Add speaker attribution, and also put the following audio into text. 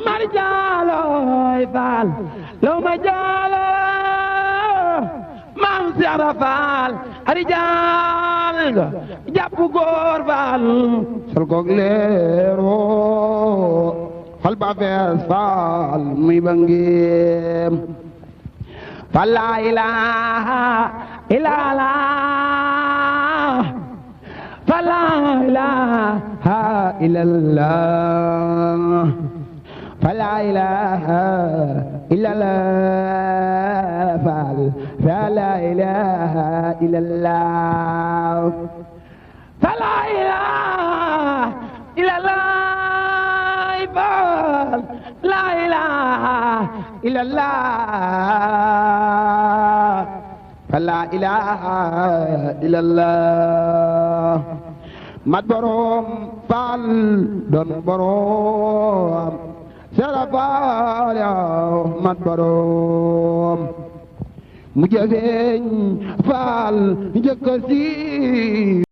Speaker 1: marjaaloy faal law ma jaalo maam Seera Faal arijaal nga jàpp góor faal sol koog leero xol ba fees faal muy ba ngeem fa laa ilaaha illallaah fa laa ilaaha illallaah fa laa ilaaha illallaah faal fa laa ilaaha illallaah fa laa ilaaha illallaah faal laa ilaaha illallaah fa laa ilaaha illallaah mat boroom faal doon boroom Seera Faal yow mat boroom mu jëfeeñ faal njëkk a siiw